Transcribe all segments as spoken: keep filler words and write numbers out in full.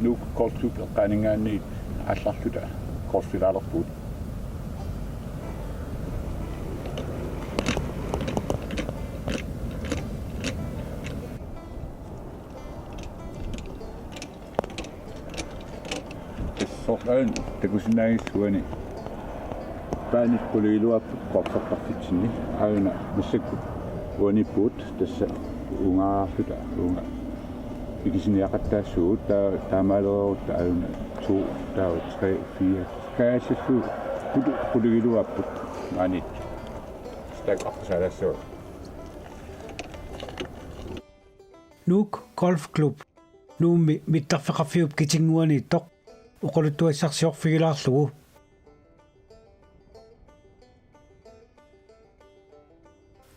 Nuuk Golfklub eqqaaninngaanniit aallarluta golfilaalerpugut. Tassa soorlu aana takusinnaagissi uani paanit quligiluaapput golfertarfitsinni, aana massakkut uaniippugut tassa ungaarluta uunga ikisiniaqattaassuugut, taa-, taamaalereerutta aana to, taava tre, fire, kaassassuugut quligiluaapput maaniittut. Taakku aqqusaalaassuugut. Nuuk Golfklub Nuummi mittarfeqarfiup kitinnguaniittoq oqaluttuassarsiorfigilaarlugu.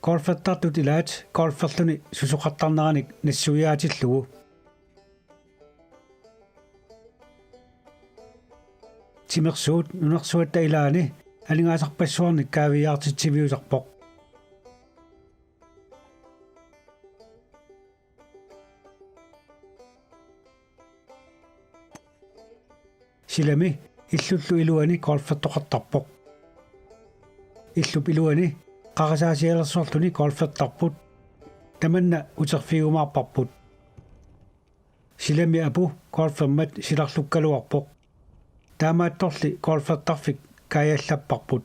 Golfertartut ilaat golferluni susoqartarneranik nassuiaatillugu. Timersuut nunarsuatta ilaanni aningaasarpassuarnik kaaviiaartitsiviusarpoq. Silami illullu iluani golfertoqartarpoq. Illup iluani qarasaasialersorluni golfertarput. Tamanna uterfigiumaarparput. Silami apu golfermat silarlukkaluarpoq. Taamaattorli golfertarfik kaajallapparput.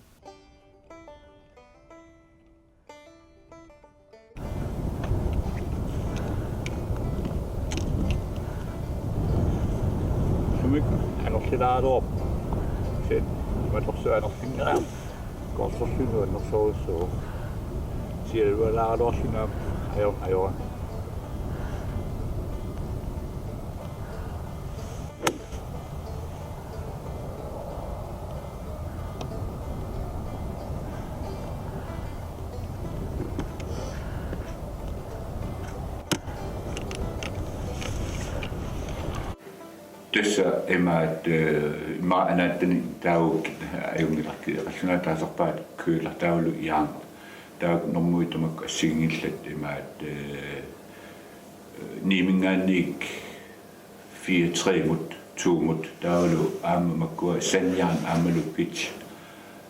Sumik anorsilaarup. Sen imatorsuaq anorsinngilaq. Golferluni annersoorujussuuvoq. Sialualaaruarluni aamma ajo-, ajoraanni. Tassa imaat, eh, ima anaattani taavut ajunngilakki. Qallunaat taasarpaat Køller taavalu Jang. Taakku normuit tamakku assigiinngillat imaat, eh, niiminngaanniit fire tre-mut, to-mut, taavalu aamma makkua Sanyaan aammalu Pitch,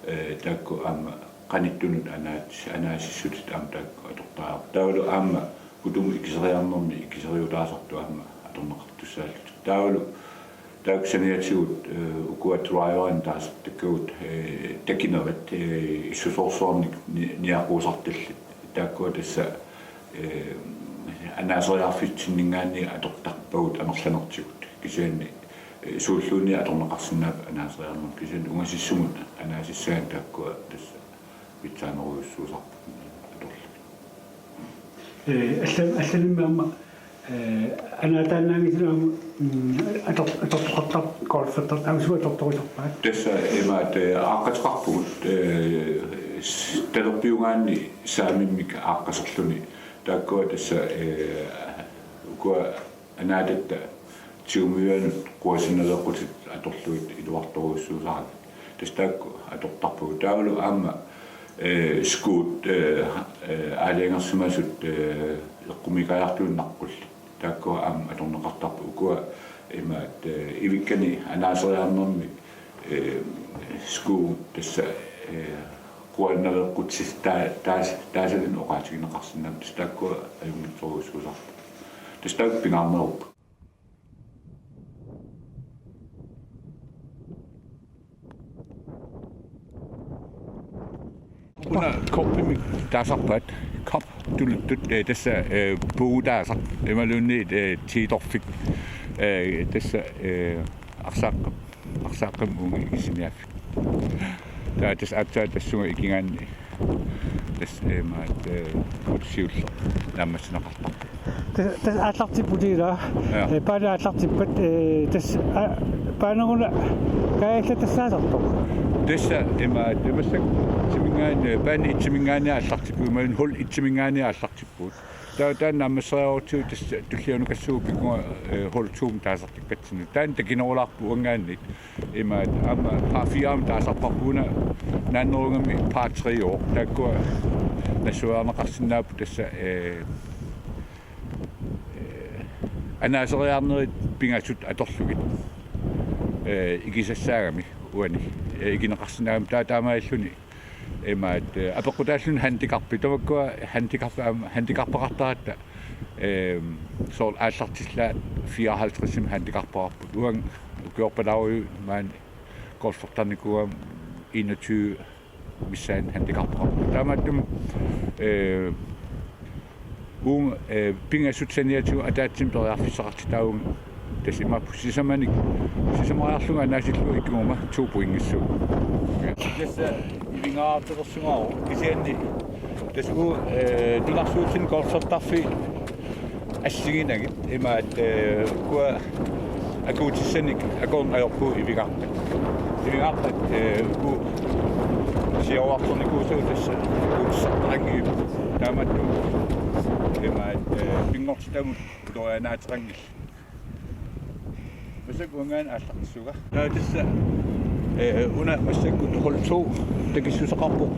eh, taakku aamma qanittunut anaat-, anaasissutit aamma taakku atortariaqarput. Taavalu aamma putumut ikiseriarnermi ikiseriutaasartut aamma atorneqartussaallutik. Taavalu taakku saniatigut, eh, ukua driverinik taasartakkagut, eh, takinerat, eh, issusoorsuarnik ni-, niaquusartallit. Taakkua tassa, eh, anaaseriarfitsinninngaanniit atortarpagut amerlanertigut. Kisianni, eh, suulluunniit atorneqarsinnaapput anaaseriarnermut. Kisianni ungasissummut anaasissagaanni taakkua tassa pitsaanerujussuusarput atorlugit. Eh, allan-, allanimmi aamma, eh, anaataannaanngitsunik aamma, mm, ator-, atortoqartar-, golfertartut aamma suut atortoqartarpaat. Tassa imaat, eh, aaqqateqarpugut, eh, s-, talerpiugaanni saamimmik aaqqaserluni. Taakkua tassa, eh, ukua anaatatta tigumiianut quasinaveeqqutit atorlugit iluartorujussuusarami. Tassa taakku atortarpagut. Taavalu aamma, eh, skuut, eh, eh, aalajangersimasut, eh, eqqumiikkajaartuinnarpulli. Taakkua aamma atorneqartarput ukua imaat, eh, ivikkani anaaseriarnermi, eh, skuut tassa, eh, quannaveeqqutsit taa-, taas-, taasalinnik oqaatigineqarsinnaammat tassa taakkua ajunngitsorujussuusarput. Tassa taakku pingaarnerupput. Una koppimik taasarpaat, kop tuluttut, eh, tassa, eh, puutaasaq, imaluunniit, eh, tiitorfik, eh, tassa, eh, arsaaqqap, arsaaqqamik uunga ikisiniaaffik. Taava tassa aatsaat tassunga ikigaanni tassa, eh, imaat, eh, puut siulleq naammassineqartarpoq. Tas-, tassa aallartipput ilaa. Ja. Eh, paanit aallartippat, eh, tassa, a-, paanit una kaajallatassaasartoq. Tassa imaat, eh, massakkut itsiminngaanniit, eh, paanit itsiminngaanniit aallartippugut, imaluunniit hul itsiminngaanniit aallartippugut. Taava taanna naammasseriarutsigu tassa tullianut kassugu pikunga, eh, hul to-mut taasartakkatsinnut. Taanna takinerulaarpoq uanngaanniit. Imaat aamma par fire-mik taasarparput, una naannerugamik par tre-uk. Taakkua nassuiarneqarsinnaapput tassa, eh, eh, Anaaseriarnerit pingasut atorlugit, ee, ikisassaagamik uani, ee, ikineqarsinnaagami taa-, taamaalilluni imaat, ee, apeqqutaalluni handicappi, tamakkua handicap-, aam, handicappeqartaratta, ee, soorlu aallartillaat fireoghalvtredsimi handicappeqarput. Uanga ukiorpalaarujuit maani golfertarnikuugama enogtyve missaani handicappeqarpunga. Taamaattumik, ee, uunga, ee, pingasut saniatigut ataatsimik periarfissaqartitaavunga, tassa imaappoq sisamanik, sisamariarlunga anaasillugu ikiguma to pointissuunga. Tassa ivingaartitersugaavoq kisianni tassa uu, ee, nunarsuatsinni golfertarfiit assiginagit imaat, ee, ukua akuutissanik akorn ajorpugut ivingarpat. Ivingarpat, ee, uku siaruartornikuusagut tassa akuutissartaqanngillat. Taamaattumik imaat, ee, pinngortitamut utorianaateqanngillat. Massakkut uanngaanniit aallartissuunga. Aa, tassa, ee, una massakkut hole to takissuseqarpoq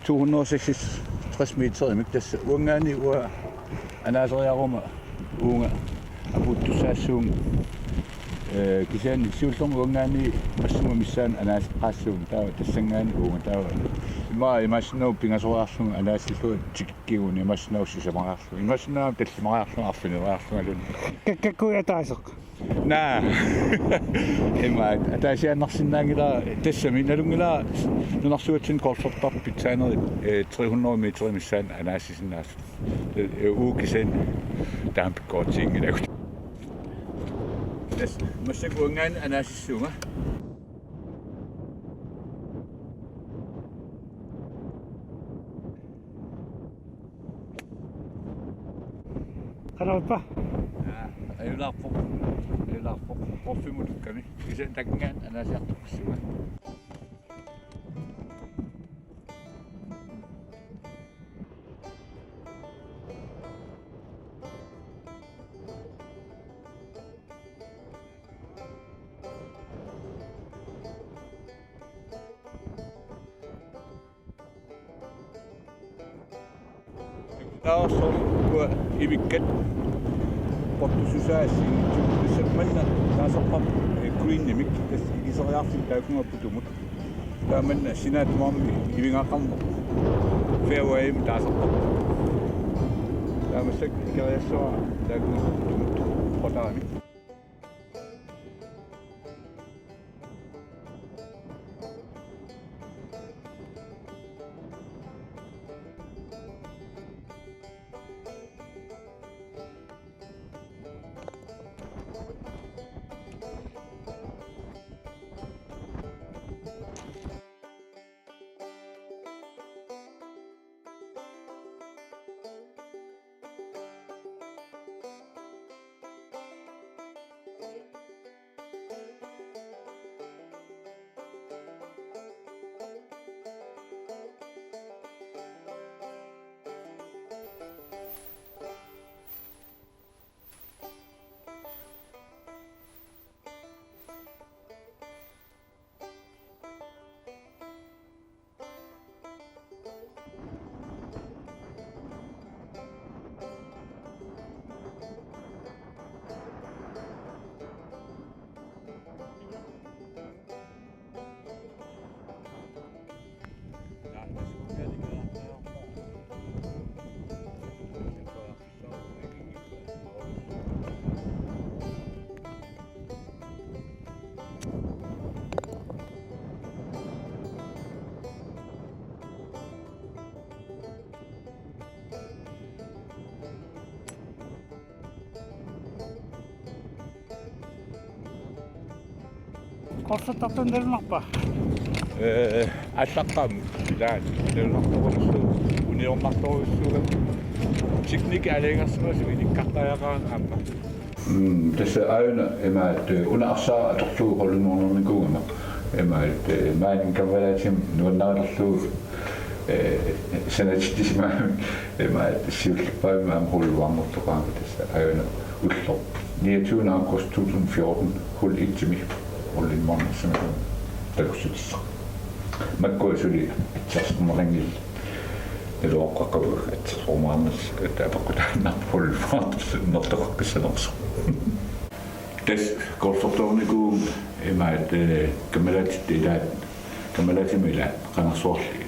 to hundrede og seksogtres meterimik, tassa uanngaanniit uanga anaaseriaruma uunga apuuttussaassuunga. Ee, kisianni siullermik uanngaanniit massakkut missaani anaaseqqaassuunga, taava tassanngaanniit uunga taava. Immaqa imaassinnaavoq pingasoriarlunga anaasillunga tikikkiga, imaassinnaavoq sisamariarlunga. Imaassinnaavoq tallimariarlunga arfinileriarlungaluunniit. Kakkakkui ataaseq. Naa. Imaat, ataasiaannarsinnaanngilara, tassami nalunngilara nunarsuatsinni golfertarfik pitsaanerit, ee, tre hundrede meterit missaanni anaasisinnaasut. Ee, uu kisianni taama pikkoritiginngilagut. Tassa massakkut uanngaanniit anaasissuunga. Qanorpa? Aa, ajulaarpoq. Ajulaarpoq. Qorfimut tukkami. Kisianni takangaanniit anaasiartorpassuunga. Taava soorlu ukua ivikkat portususaa assigiinngitsut, tassa manna taasarparput, ee, greenimik, tassa ikiseriarfik taakkununnga putumut. Taava manna sinaata tamarmi ivingaqarneq fairwayimi taasarparput. Taava massakkut ikeriassavara taakkununnga putumut, puttaramik. Qorsattartun nalunarpa? Ee, aallaqqaammut ilaat nalunartorujussuuvoq, uniornartorujussuuvoq. Teknik aalajangersimasoq ilikkartariaqarami aamma. Mm, tassa aajuna imaat, ee, una arsaaq atorlugu holdinngornernikuugama. Imaat, ee, maani kavalaatiga nuannarilerlugu, ee, sanatitsisimagamik, imaat siullerpaamik aamma holduarnertoqaanga, tassa aajuna ulloq niogtyvende august to tusind fjorten, hole et-imi holdinngornersimasumik takussutissaq. Makkua suli pitsaarneqanngillat. Iluaqquaqqavugut atsersuarmaarnissaq apeqqutaannarpoq pulvernertoqqissanersoq. Tassa golfertuarnikuugama imaattoq, eh, kammalaatit ilaat, kammalaatima ilaat, qangarsuarli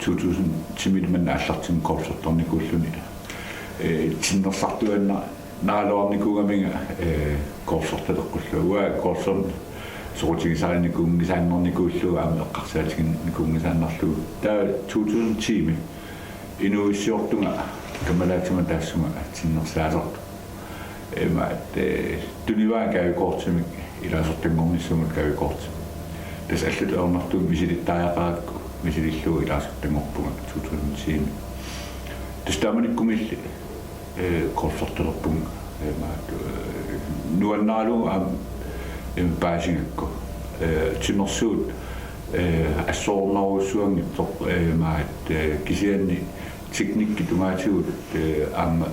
to tusind ti-miit manna aallartimmut golfertarnikuulluni, eh, tinnersartuaanna- -naraluarnikuugaminga, eh, golfertaleqqullugu. Uanga golfernut soqutigisarinikuunngisaannarnikuullugu aamma eqqarsaatiginikuunngisaannarlugu. Taava to tusind ti-mi inuuissiortunga kammalaatima taassuma tinnersaasartoq. Imaattoq, eh, tunivaanga gavekortimik ilaasortanngornissamut gavekortimik. Tassa allatut ajornartumik misilittariaqarakku misilillugu ilaasortanngorpunga to tusind ti-mi. Tassa taamanikkumiilli, eh, golfertalerpunga, eh, imaattoq, eh, nuannaralugu aamma, eh, paasigakku. Eh, timersuut, eh, assorujussuanngitsoq, eh, imaattoq, eh, kisianni teknikki tungaatigut, eh, aamma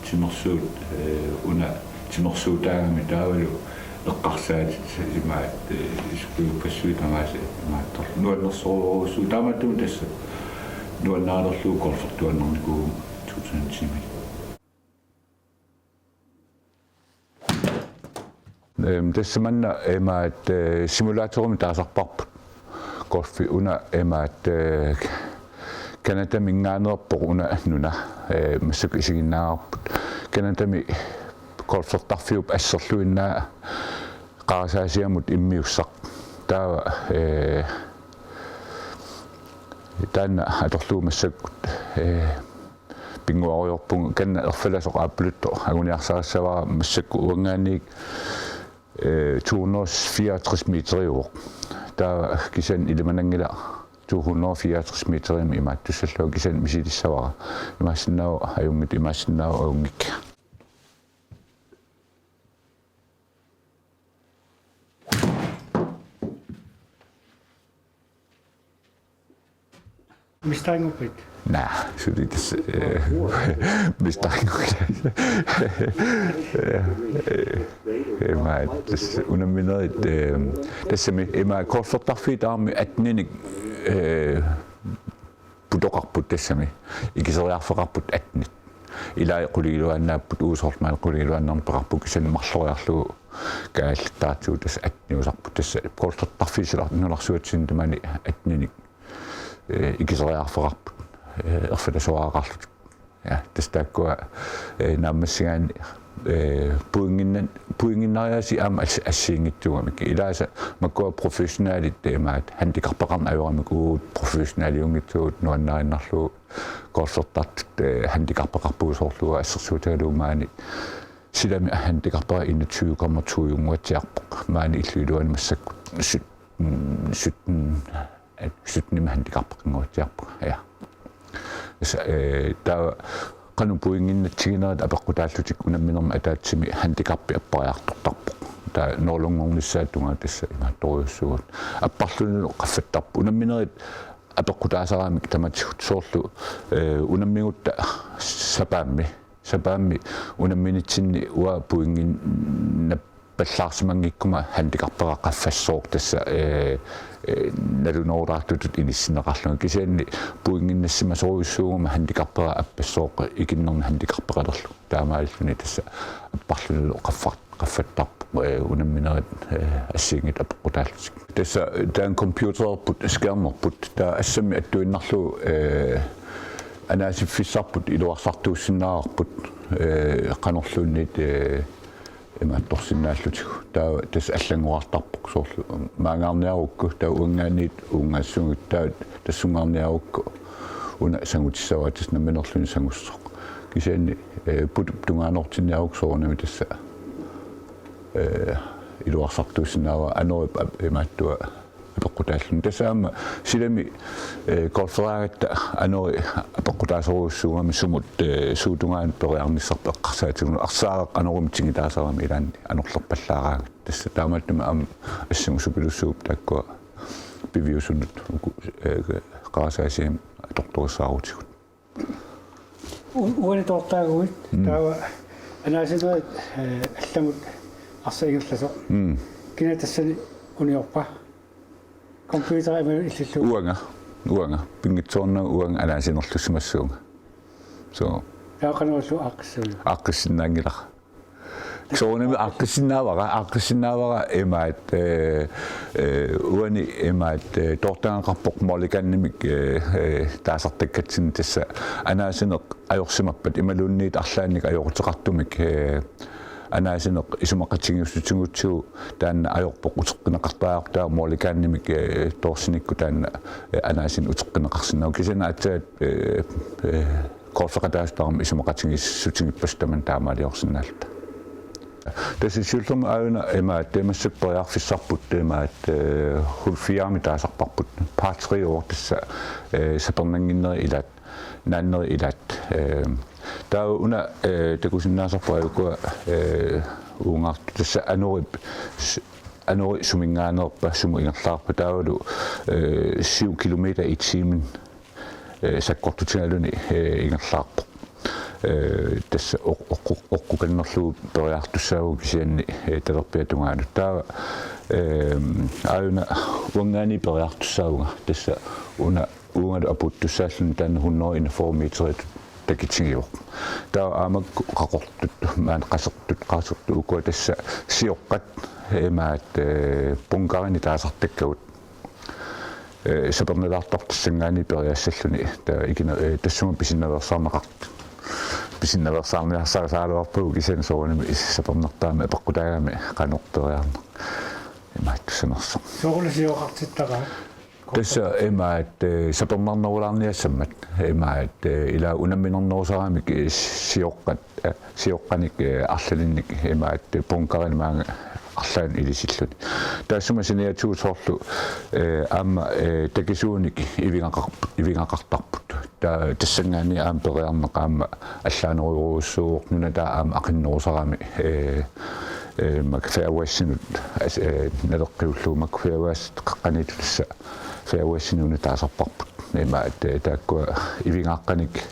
timersuut, eh, una timersuutaagami taavalu eqqarsaatit imaattoq, eh, isikkuuppassuit tamaasa imaattoq nuannersorujussuuvoq, taamaattumik tassa nuannarilerlugu golfertuaannarnikuugama to tusind ti-mi. Ehm, tassa manna imaattoq, eh, simulatorimik taasarparput. Golfi una imaattoq, eh, Canadaminngaanneerpoq una nuna, eh, massakkut isiginnaavarput. Canadami golfertarfiup asserluinnaa qarasaasiamut immiussaq. Taava, eh, taanna atorlugu massakkut, eh, pinnguarujoorpugut, kanna erfalasoq aappaluttoq anguniarsarissavara, massakkut uanngaanniit, eh, to hundrede fireogtres meteriuvoq. Taava kisianni ilimananngilaq to hundrede fireogtres meterimik imaattussallunga, kisianni misilissavara. Imaassinnaavoq ajunngitsoq, imaassinnaavoq ajunngikkiga. Misterinngorpit? Naa, suli tassa, eh, misterinngorpit. Eh, eh, imaattoq tassa unamminerit, eh, tassami imaattoq golfertarfiit tamarmik atteninik, eh, putoqarput tassami. Ikiseriarfeqarput attenit. Ilai qulit iluaannaapput, uagut soorlu maani qulit iluaannarneq peqarpugut, kisianni marloriarlugu kaajallattaartigu tassa atteniusarput, tassa golfertarfiit silarsuatsinnut tamaani atteninik, eh, ikiseriarfeqarput, eh, erfalasoraaqarlutik. Ja, tassa taakkua, eh, naammassigaanni, eh, pointinna-, pointinnariaasiit aamma as-, assigiinngitsuugamik. Ilaasa makkua professionelit imaattoq handicappeqarneq ajoramik, uagut professioneliunngitsugut, nuannariinnarlugu golfertartut, eh, handicappeqarpugut, soorlu assersuutigalugu maani silami handicappera enogtyve komma to-junnguatsiarpoq. Maani illup iluani massakkut syt-, mm, sytten, eh, syttenimik handicappeqannguatsiarpoq. Ja. Tassa, eh, taava qanoq pointinnatsiginerit apeqqutaallutik unamminermi ataatsimi handicappi appariartortarpoq. Taava nulunngornissaata tungaa tassa imaattorujussuuvoq. Apparlunilu qaffattarput. Unamminerit apeqqutaasaramik tamatigut, soorlu, eh, unammigutta sapaammi. Sapaammi unamminitsinni uanga pointinnap- -pallaarsimanngikkuma handicappera qaffassooq tassa, eh, eh, nalunerulaartutut inissinneqarlunga. Kisianni pointinnassimasorujussuuguma handicappera appassooq ikinnerni handicappeqalerlugu. Taamaalilluni tassa apparlunilu qaffar-, qaffattarpoq, eh, unamminerit, eh, assigiinngitsut apeqqutaallutik. Tassa taanna computererput, skærmerput, taava assammik attuinnarlugu, eh, anaasiffissarput iluarsartuussinnaavarput, eh, qanorluunniit, eh, imaattorsinnaallutigu. Taava tassa allanngorartarpoq, soorlu maanngaarniarukku, taava uanngaanniit uunngaassuunngitsoq, taava tassunngaarniarukku una sangutissavara, tassa nammineerluni sangussoq. Kisianni, eh, putup tungaanoortinniarukku soorunami tassa, eh, iluarsartuussinnaavara anorip ap-, imaattua apeqqutaalluni. Tassa aamma silami, eh, golferaangatta anori apeqqutaasorujussuugami sumut, eh, suut tungaanut periarnissarput eqqarsaatigalugu, arsaaraq anormut tigutaasarami ilaanni anorlerpallaaraangat. Tassa taamaattumik aamma assingusupilussuup taakkua piviusunut uku, eh, qarasaasiami atortorissaarutigut. U-, uani toortaaguit, mm, taava anaasinerit, eh, allamut arsaq ingerlasoq. Mm. Kina tassani uniorpa? Computer ima illillu. Uanga. Uanga pinngitsoornagu uanga anaasinerlussimassuunga. So. Taava qanoq ilillugu aaqqissuuiva? Aaqqissinnaanngilara. Soorunami aaqqissinnaavara, aaqqissinnaavara imaat, eh, eh, uani imaat, eh, toortagaqarpoq Mulliganimik, eh, eh, taasartakkatsinnik, tassa anaasineq ajorsimappat imaluunniit arlaannik ajoquteqartumik, eh, anaasineq isumaqatigiissutigigutsigu taanna ajorpoq uteqqineqartariaqartoq, taava Mulliganimik, eh, toorsinikku taanna, eh, anaasineq uteqqineqarsinnaavoq. Kisianni aatsaat, eh, eh, golfeqataasut tamarmik isumaqatigiissutigippassuit tamanna taamaaliorsinnaalluta. Tassa siullermik aajuna imaat, eh, massakkut periarfissarput imaat, eh, hul fire-mi taasarparput. Par tre-ugooq, tassa, eh, sapernannginnerit ilaat, naannerit ilaat. Eh, taava una, eh, takusinnaasarpara ukua, eh, uungaartut, tassa anori, s-, anori suminngaanneerpa, sumut ingerlaarpa, taavalu, eh, syv kilometer i timen, eh, sakkortutigaluni, eh, ingerlaarpoq. Eh, tassa oq-, oqqu-, oqqukannerlugu periartussaavoq kisianni, eh, talerpiata tungaanut. Taava, eh, aajuna uanngaanniit periartussaavunga. Tassa una uungalu apuuttussaalluni taanna hundrede enogfyrre meteritut takitigivoq. Taava aamma qaqortut, maani qasertut, qasertut ukua tassa sioqqat, imaat, eh, bunkerinik taasartakkagut. Eh, sapernilaartartut tassanngaanniit periassalluni, taava ikina, eh, tassunga pisinnaveersaarneqartut. Pisinnaveersaarniarsarisaagaluarpagut kisianni soorunami is-, sapernartaamik apeqqutaagami qanoq periarneq imaattussanersoq. Soorlu sioqartittaraat? Tassa imaat, eh, sapernarnerulaarniassammat. Imaat, eh, ila unamminernerusaramik, eh, sioqqat, eh, sioqqanik, eh, arlalinnik imaat, eh, bunkerinik maanga arlaannik ilisilluni. Taassuma saniatigut soorlu, eh, aamma, eh, takisuunik ivigaqar-, ivigaqartarput. Taava tassanngaanniit aamma periarneq aamma allaanerujorujussuuvoq, nunataa aamma aqinnerusarami, eh, eh, mak-, fairwaysinnut as-, eh, naleqqiullugu, mak-, fairways qaqqaniittut tassa fairwaysinnut una taasarparput. Imaat, eh, taakkua ivigaaqqanik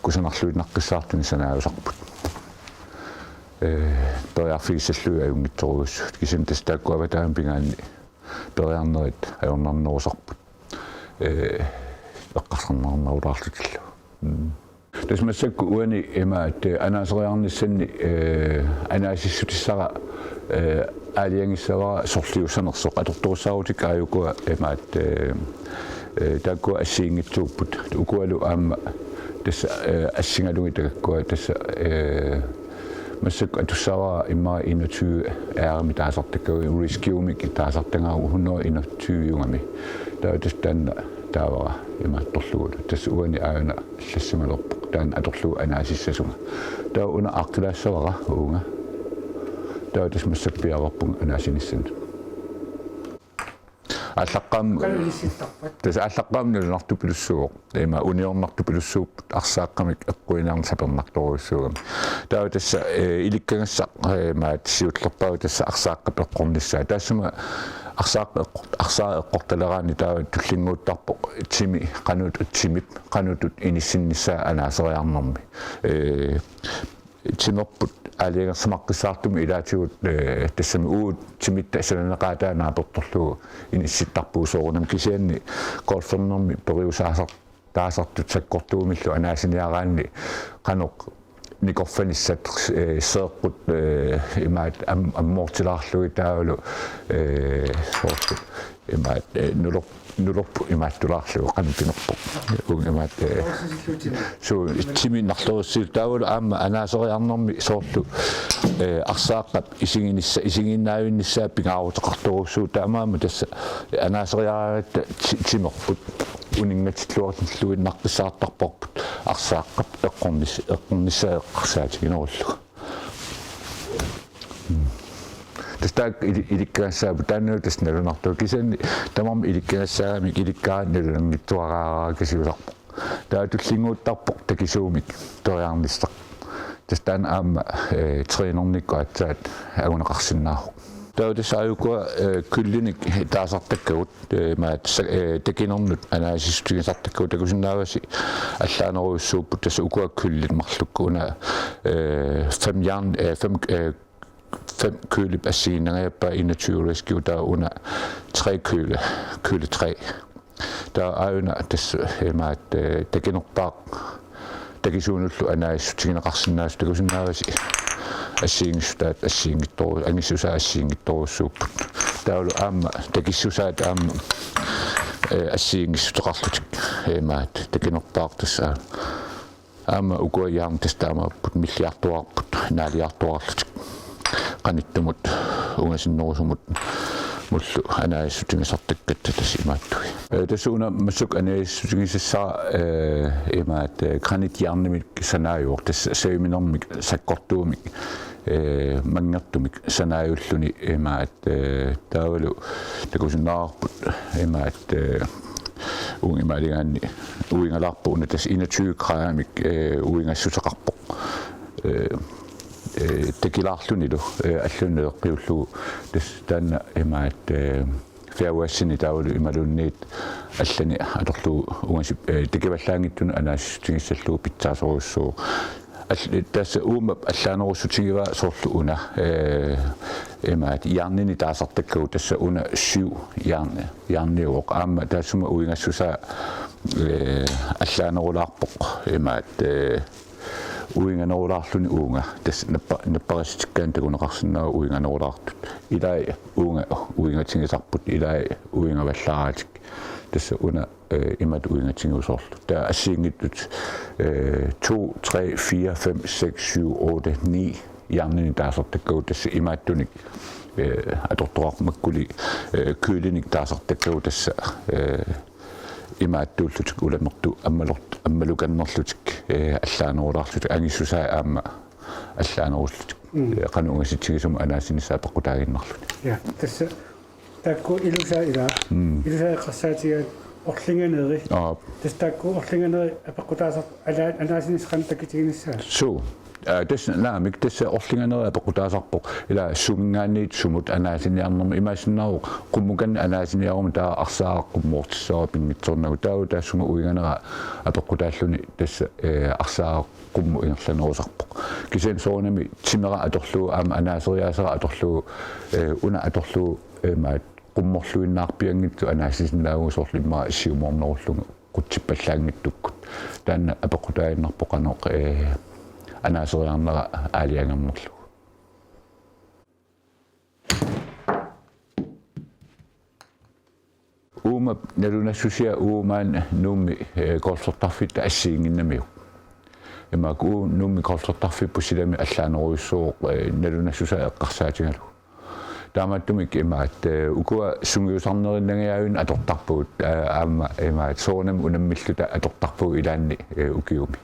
kusanarluinnaqqissaartunik sanaajusarput. Eh, periarfigissallugit ajunngitsorujussuit. Kisianni tassa taakku avataani pingaanni periarnerit ajornarnerusarput. Eh, eqqarsarnarnerulaarlutillu. Mm. Tassa massakkut uani imaat, eh, anaaseriarnissanni, eh, anaasissutissara, eh, aalajangissavara sorliussanersoq, atortorissaarutikka aajukua imaat, eh, eh, taakkua assigiinngitsuupput. Ukualu aamma tassa, eh, assigalugit taakkua tassa, eh, massakkut atussavara immaqa enogtyve R-imik taasartakkagut, rescue-mik taasartagara hundrede enogtyve-ugami. Taava tassa taanna taavara imaattorlugulu. Tassa uani aajuna allassimalerpoq, taanna atorlugu anaasissasunga. Taava una aaqqilaassavara uunga. Taava tassa massakkut piareerpunga anaasinissannut. Aallaqqaammut. Qanoq ilissittarpat? Tassa aallaqqaammut nalunartupilussuuvoq. Ima uniornartupilussuupput, arsaaqqamik eqquineq sapernartorujussuugami. Taava tassa, eh, ilikkagassaq, eh, imaat siullerpaamik tassa arsaaqqap eqqornissaa. Taassuma arsaaqqap eqqor-, arsaaq eqqortaleraanni taava tullinnguuttarpoq timi, qanoq timip, qanoq inissinnissaa anaaseriarnermi. Eh, timerput aalajangersimaqqissaartumik ilaatigut, eh, tassami uagut timitta sananeqaataa naapertorlugu inissittarpugut soorunami, kisianni golfernermi periusaasar-, taasartut sakkortuumillu anaasiniaraanni qanoq nikorfanissat, eh, seeqqut, eh, imaat am-, ammoortilaarlugit taavalu, eh, soorlu imaat, eh, nulor-, nulerput imaattulaarlugu qanoq pinerpoq. Uunga imaat, eh, suu, timi narloriussillugu taavalu aamma anaaseriarnermi soorlu, eh, arsaaqqap isiginissa-, isiginnaavinnissaa pingaaruteqartorujussuuvoq, taamaammat tassa anaaseriaraangatta ti-, timerput uninngatilluarluinnaqqissaartarparput arsaaqqap eqqornis-, eqqornissaa eqqarsaatiginerullugu. Tassa taakku ili-, ilikkagassaapput, taanna tassa nalunartoq, kisianni tamarmik ilikkagassaagamik ilikkagaq nalunanngitsuaraarakasiusarpoq. Taava tullinnguuttarpoq takisuumik periarnissaq. Tassa taanna aamma, eh, trænernikkut aatsaat anguneqarsinnaavoq. Taava tassa aajukua, eh, køllinik taasartakkagut, eh, imaat sa-, eh, takinernut anaasissutigisartakkagut, takusinnaavasi allaanerujussuupput, tassa ukua køllit marluk una, eh, fem jern, eh, fem, eh, fem kølip assigiinnangajappaa, enogtyve rescue, taava una tre køle, køle tre. Taava aajuna tassa imaattoq, eh, takinerpaaq takisuunullu anaasissutigineqarsinnaasut takusinnaavasi assigiinngissutaat assigiinngitsoru-, angissusaat assigiinngitsorujussuupput. Taavalu aamma takissusaat aamma, eh, assigiinngissuteqarlutik imaattoq takinerpaaq tassa aamma ukua jaarnit tassa taamaapput milliartuaarput naaliartuaarlutik. Qanittumut ungasinnerusumut mullu anaasissutigisartakkatta tassa imaattui. Eh, tassa una massakkut anaasissutigisassara, eh, imaattoq, eh, granitjernimik sanaajuvoq tassa saviminermik sakkortuumik, eh, manngertumik sanaajulluni imaattoq, eh, taavalu takusinnaavarput imaattoq, eh, uunga imaaligaanni uingalaarpoq una tassa enogtyve gradimik, eh, uingassuseqarpoq. Eh, eh, takilaarlunilu, eh, allanut naleqqiullugu tassa taanna imaattoq, eh, fairwashini taavalu imaluunniit allani atorlugu ungasip-, eh, takivallaanngitsunut anaasissutigissallugu pitsaasorujussuuvoq. Al-, tassa uuma allaanerussutigivaa soorlu una, eh, imaattoq, jernini taasartakkagut tassa una syv jern-, jerniuvoq. Aamma taassuma uingassusaa, eh, allaanerulaarpoq imaattoq, eh, uinganerulaarluni uunga. Tassa nappa-, napparisitikkaanni takuneqarsinnaavoq uinganerulaartut. Ilai uunga uingatigisarput, ilai uingavallaaratik. Tassa una, eh, imatut uingatigivaa soorlu. Taava assigiinngitsut, eh, to, tre, fire, fem, seks, syv, otte, ni jernini taasartakkagut tassa imaattunik, eh, atortoqarpoq makkuli, eh, kølinik taasartakkagut tassa, eh, imaattuullutik ulamertut ammalort-, ammalukannerlutik, eh, allaanerulaarlutik, angissusaat aamma allaanerullutik. Mm. Eh, qanoq ungasitsigisumik anaasinissaa peqqutaaginnarluni. Ja, tassa taakku ilusaat ilaa. Mm. Ilusaat eqqarsaatigaat orlinganeri. Aap. Tassa taakku orlinganeri apeqqutaasarput ala-, anaasinissaq qanoq takitiginissaa? Suu. Aa, tassa naamik, tassa orlinganeri apeqqutaasarpoq. Ilaa suminngaanniit sumut anaasiniarnermi, imaassinnaavoq qummukanneq anaasiniaruma taava arsaaraq qummoortissaaq pinngitsoornagu. Taava taassuma uinganera apeqqutaalluni tassa, eh, arsaaraq qummut ingerlanerusarpoq. Kisianni soorunami timera atorlugu, aamma anaaseriaasera atorlugu, eh, una atorlugu, eh, imaattoq qummorluinnaarpianngitsoq anaasisinnaavugut soorlu immaqa siumoornerullugu qutsippallaanngitsukkut. Taanna apeqqutaaginnarpoq qanoq, eh, anaaseriarnera aalajangernerlugu. Uumap nalunassusia uagut maani Nuummi, eh, golfertarfitta assigiinnginnamiuk. Imaakku uagut Nuummi golfertarfipput silami allaanerujussuuvoq, eh, nalunassusaa eqqarsaatigalugu. Taamaattumik imaattoq, eh, ukua sungiusarnerinnangajavianni atortarpugut, eh, aamma imaattoq soorunami unammilluta atortarpugut ilaanni, eh, ukiumi.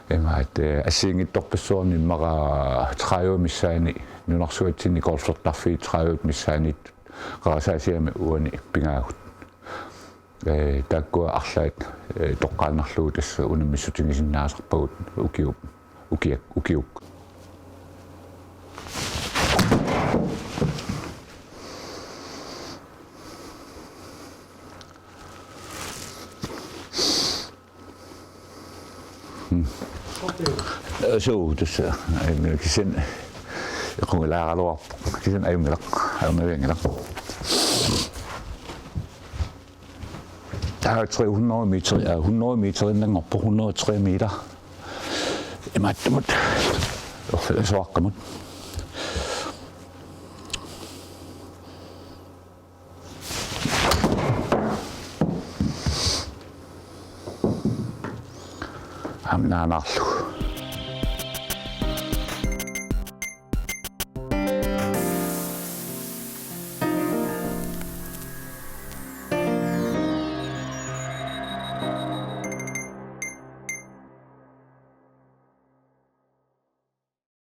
Imaattoq, eh, assigiinngitsorpassuarni immaqa tredive missaanni, nunarsuatsinni golfertarfiit tredive missaanniittut qarasaasiami uani pigaagut. Eh, taakkua arlaat, eh, toqqaannarlugu tassa unammissutigisinnaasarpagut ukiu-, ukiak-, ukiukkut. Hmm. Eh, suu, tassa, eh, kisianni equngilaaraluarpoq. Kisianni ajunngilaq, ajunnavianngilaq. Taava tre hundrede meter, ja, hundrede meterinnanngorpoq, hundrede og tre meter. Imaattumut. Orfilasoaqqamut. Aamma naanaarlugu.